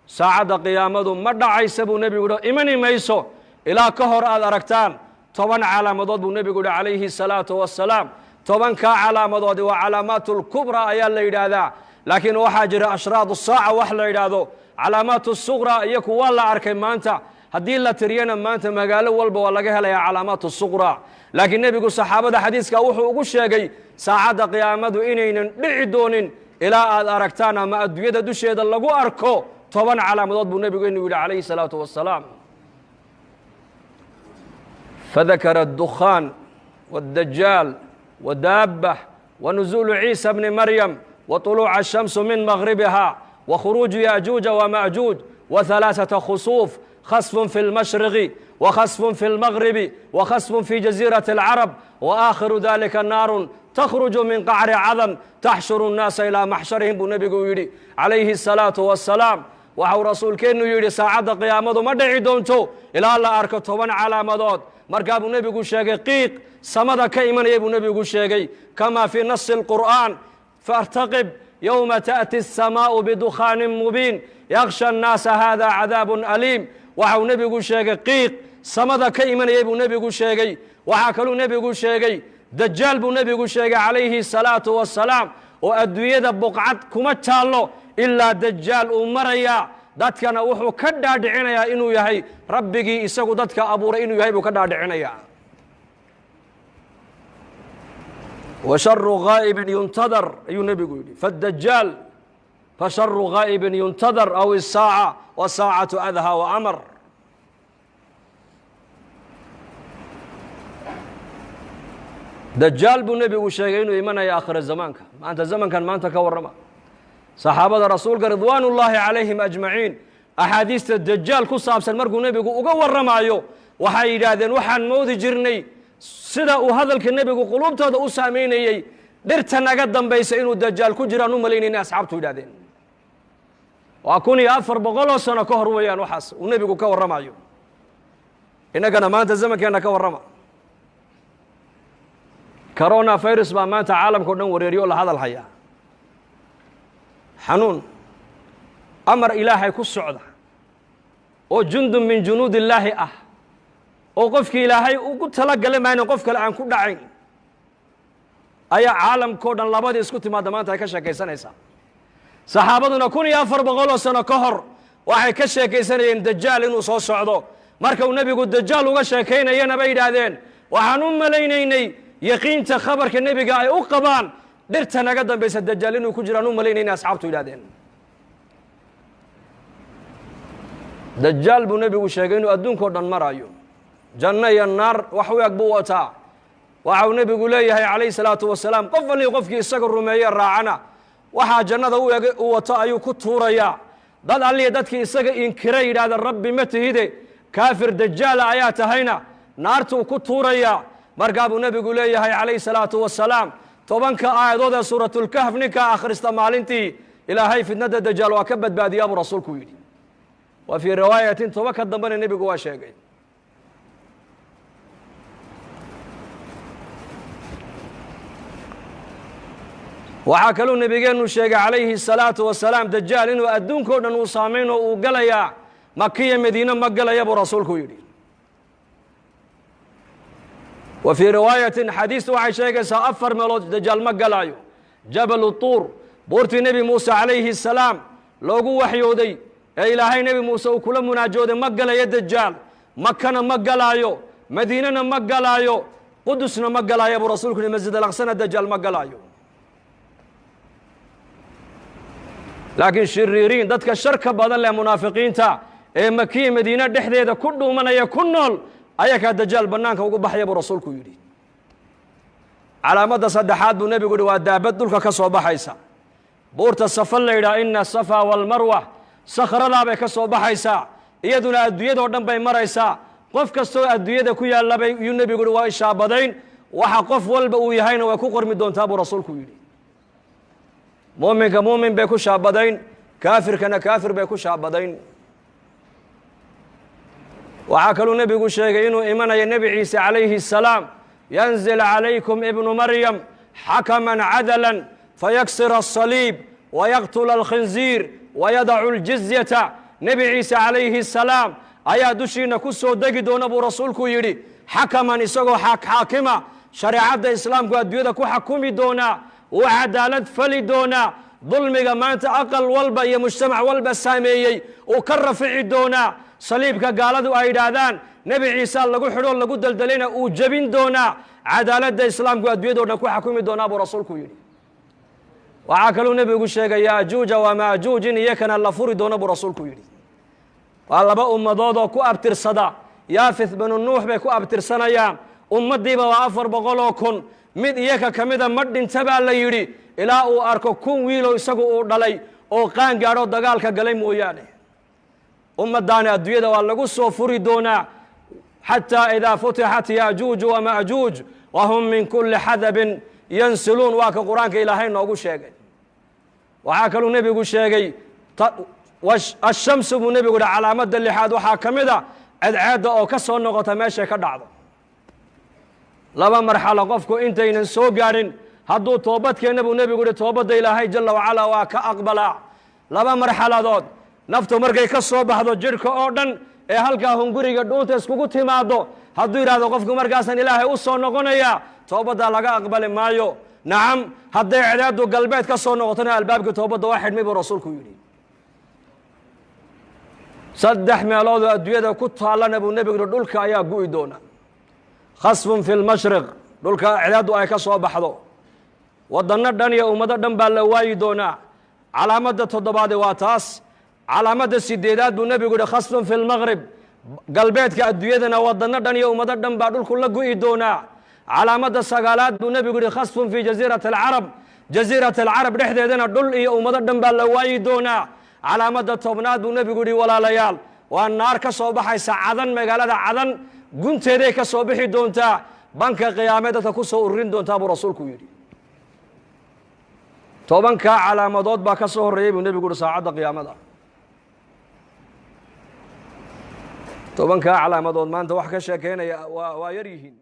Saacadda qiyaamadu ma dhacaysa buu nebigu yihi, imani mayso ilaa ka hor aad aragtaan 10 calaamadood buu nebigu yihi calayhi salaatu wassalaam. 10-kaa calaamadoodi waa calaamaat lkubraa ayaa la yidhaahdaa, laakiin waxaa jira ashraad saaca wax la yidhaahdo, calaamaat suqra iyo kuwa la arkay maanta. Haddii la tiriyana maanta magaalo walba waa laga helayaa calaamaat suqra. Laakiin nebigu saxaabada xadiiska wuxuu ugu sheegay saacadda qiyaamadu inaynan dhici doonin ilaa aad aragtaan ama adduunyada dusheeda lagu arko 10 calaamadood buu nebigu inu yidhi calayhi salaatu wassalaam. Fadakara addukhaan waaddajaal wadaabba wanuzuulu ciisa bni maryam waطuluuca ashamsu min magribiha wakhuruuju yaajuuja wama'juuj wahalaaثata khusuuf, khasfun fi اlmashriqi wakhasfun fi اlmagribi wakhasfun fi jaziirati اlcarab, waakhiru dalika naarun takhruju min qacri cadan taxshuru الnaasa ilaa maxsharihim buu nebigu yidhi calayhi الsalaatu wassalaam. Waxau rasuulkeennu yidhi saacadda qiyaamadu ma dhici doonto ilaa la arko 10 calaamadood. Markaa buu nebigu sheegay qiiq samada ka imanaya buu nebigu sheegay, kama fii nasi اlqur'aan: faاrtaqib yowma taأti الsamaau bidukhaanin mubiin yaksha الnaasa hada cadaab aliim. Waxau nebigu sheegay qiiq samada ka imanayay buu nebigu sheegay. Waxaa kaluu nebigu sheegay dajaal buu nebigu sheegay calayhi الsalaatu wassalaam, oo adduunyada buqcad kuma taallo ilaa dajaal uu marayaa, dadkana wuxuu ka dhaadhicinayaa inuu yahay rabbigii isagu dadka abuuray inuu yahay buu ka dhaadhicinayaa. Wa sharu ghaa'ibin yuntadar ayuu nebigu yidhi fadajaal, fasharu ghaa'ibin yuntadar aw isaaca wasaacatu adhaa wa amar. Dajaal buu nebigu sheegay inuu imanaya aakhira zamaanka. Maanta zamankan maanta ka warrama, saxaabada rasuulka ridwaan ullaahi calayhim ajmaciin axaadiista dajaal ku saabsan markuu nebigu uga warramaayo waxay yidhaahdeen waxaan moodi jirnay sida uu hadalka nebigu quluubtooda u saameynayey dhirta naga dambaysa inuu dajaal ku jiraan u malaynayna, asxaabtu yidhahdeen. Waa 1400 sano ka hor weeyaan waxaas uu nebigu ka warramayo. Innagana maanta zamankeenna ka warrama. Corona virus baa maanta caalamka o dhan wareeriyo o la hadal hayaa, xanuun amar ilaahay ku socda oo jundun min junuud illaahi ah oo qofkii ilaahay ugu tala gala maayna qof kale aan ku dhacayn ayaa caalamkao dhan labadii isku timaadda maanta ay ka sheekaysanaysaa. Saxaabaduna 1400 sano ka hor waxay ka sheekaysanayeen dajaal inuu soo socdo. Marka uu nebigu dajaal uga sheekaynayana bay yidhaahdeen waxaan u malaynaynay yaqiinta khabarka nebiga ay u qabaan dhirta naga dambaysa dajaal inuu ku jiraan u malaynayna, asxaabtu yidhahdeen. Dajaal buu nebigu sheegay inuu adduunka o dhan marayo, janno iyo naar wax u eg buu wataa. Waxau nebigu leeyahay calayhi salaatu wasalaam qof allii qofkii isaga rumeeye raacana waxaa jannada u eg u wato ayuu ku tuurayaa. Dad alliya dadkii isaga inkira yidhahda rabbi ma tihide, kaafir dajaala ayaa tahayna, naartuu ku tuurayaa. Markaa buu nebigu leeyahay calayhi salaatu wasalaam 10-ka aayadood ee suuratulkahf ninkaa akhrista maalintii ilaahay fitnadda dajaal waa ka badbaadiyaa buu rasuulku yidhi. Wa fii riwaayatin 10-ka dambena nebigu waa sheegay. Waxaa kaluu nebigeennu sheegay calayhi salaatu wasalaam dajaal inuu adduunka o dhan uu saamayn oo uu galayaa, makiya madiine ma galaya buu rasuulku yidhi. Wa fii riwaayatin xadiistu waxay sheegaysaa 4 meelood dajaal ma galaayo: jabalu tuur, buurtii nebi muuse calayhi salaam loogu waxyooday ee ilaahay nebi muuse uu kula munaajooday ma galayo dajaal, makana ma galaayo, madiinena ma galaayo, qudusna ma galaayo buu rasuulku yihi. Masjid alaqsana dajaal ma galaayo. Laakiin shiriiriin dadka sharka badan leh, munaafiqiinta ee makiya madiine dhexdeeda ku dhuumanaya ku nool ayakaa dajaal bannaanka ugu baxaya buu rasuulku yidhi. Calaamadda saddexaad buu nebigu yihi waa daabad dhulka ka soo baxaysa, buurta safa la yidhaha, ina asafa waalmarwa, sakhradaa bay ka soo baxaysaa, iyaduna adduunyadoo dhan bay maraysaa, qof kastoo adduunyada ku yaallabay yuu nebigu yihi waa ishaabadayn, waxa qof walba uu yahayna way ku qormi doontaa buu rasuulku yidhi. Muuminka muumin bay ku shaabadayn, kaafirkana kaafir bay ku shaabadayn. Waxaa kaluu nebigu sheegay inuu imanayo nebi ciise calayhi الsalaam: yanzil calaykum ibnu maryam xakaman cadala fayaksir الصaliib wayaqtula alkhinziir wayadacu اljizyata. Nebi Ciise calayhi salaam ayaa dushiina ku soo degi doona buu rasuulku yidhi, xakaman isagoo xaakima, shareecadda islaamku adduunyada ku xakumi doonaa, uu cadaalad fali doonaa, dulmiga maanta aqal walba iyo mujtamac walba saameeyey uu ka rafici doonaa, saliibka gaaladu ay yidhaahdaan Nebi Ciise lagu xidhoo lagu daldalayna uu jebin doonaa, cadaaladda islaamku adduunyado dhan ku xakumi doonaa buu rasuulku yidhi. Waxaa kaluu nebigu sheegay yaajuuja waa maajuuj in iyakana la furi doono buu rasuulku yidhi. Waa laba ummadood oo ku abtirsada, Yaafith binu Nuux bay ku abtirsanayaan. Ummaddiiba waa 400,000, mid iyaka ka mida ma dhinta baa la yidhi ilaa uu arko 1000 wiiloo isagu uu dhalay oo qaan gaadho dagaalka galay mooyaane. Ummaddaani adduunyada waa lagu soo furi doonaa, xataa idaa futixat yaajuuju wamaajuuj wahum min kulli xadabin yansiluun, waa ka qur-aanka ilaahay noogu sheegay. Waxaa kaluu nebigu sheegay ashamsu buu nebigu yihi, calaamadda lixaad waxaa ka mid a cadceedda oo ka soo noqota meeshay ka dhacdo. Laba marxalo qofku intaynan soo gaadhin hadduu toobadkeenna buu nebigu yihi, toobadda ilaahay jalla wacalaa waa ka aqbalaa. Laba marxaladood, naftu markay ka soo baxdo jidhka oo dhan ee halkaa hunguriga dhuunta iskugu timaado, hadduu yidhahdo qofku markaasaan ilaahay u soo noqonayaa, toobaddaa laga aqbali maayo. Nacam, hadday cadaaddu galbeed ka soo noqotona albaabkii toobadda waa xidhmay buu rasuulku yidhi. 3 meeloodoo adduunyada ku taallana buu nebigu yihi dhulka ayaa gu'i doona. Khasfun fi lmashriq, dhulka cadaaddu ay ka soo baxdo, waddanno dhan iyo ummado dhan baa la waayi doonaa. Calaamadda toddobaade waa taas. Calaamadda sideedaad buu nebigu yihi khasfun fi lmaqrib, galbeedka adduunyadana waddanno dhan iyo ummado dhan baa dhulku la gu'i doonaa. Calaamadda sagaalaad buu nebigu yihi khasfun fii jasiirati alcarab, jasiirati alcarab dhexdeedana dhul iyo ummado dhan baa la waayi doonaa. Calaamadda tobnaad buu nebigu yihi walaalayaal, waa naar ka soo baxaysa Cadan, magaalada Cadan gunteeday ka soo bixi doontaa, banka qiyaamee dadka ku soo ururin doontaa buu rasuulku yidhi. 10kaa calaamadood baa ka soo horreeyey buu nebigu yihi saacadda qiyaamada. 10kaa calaamadood maanta wax ka sheekeynaya waa yar yihiin.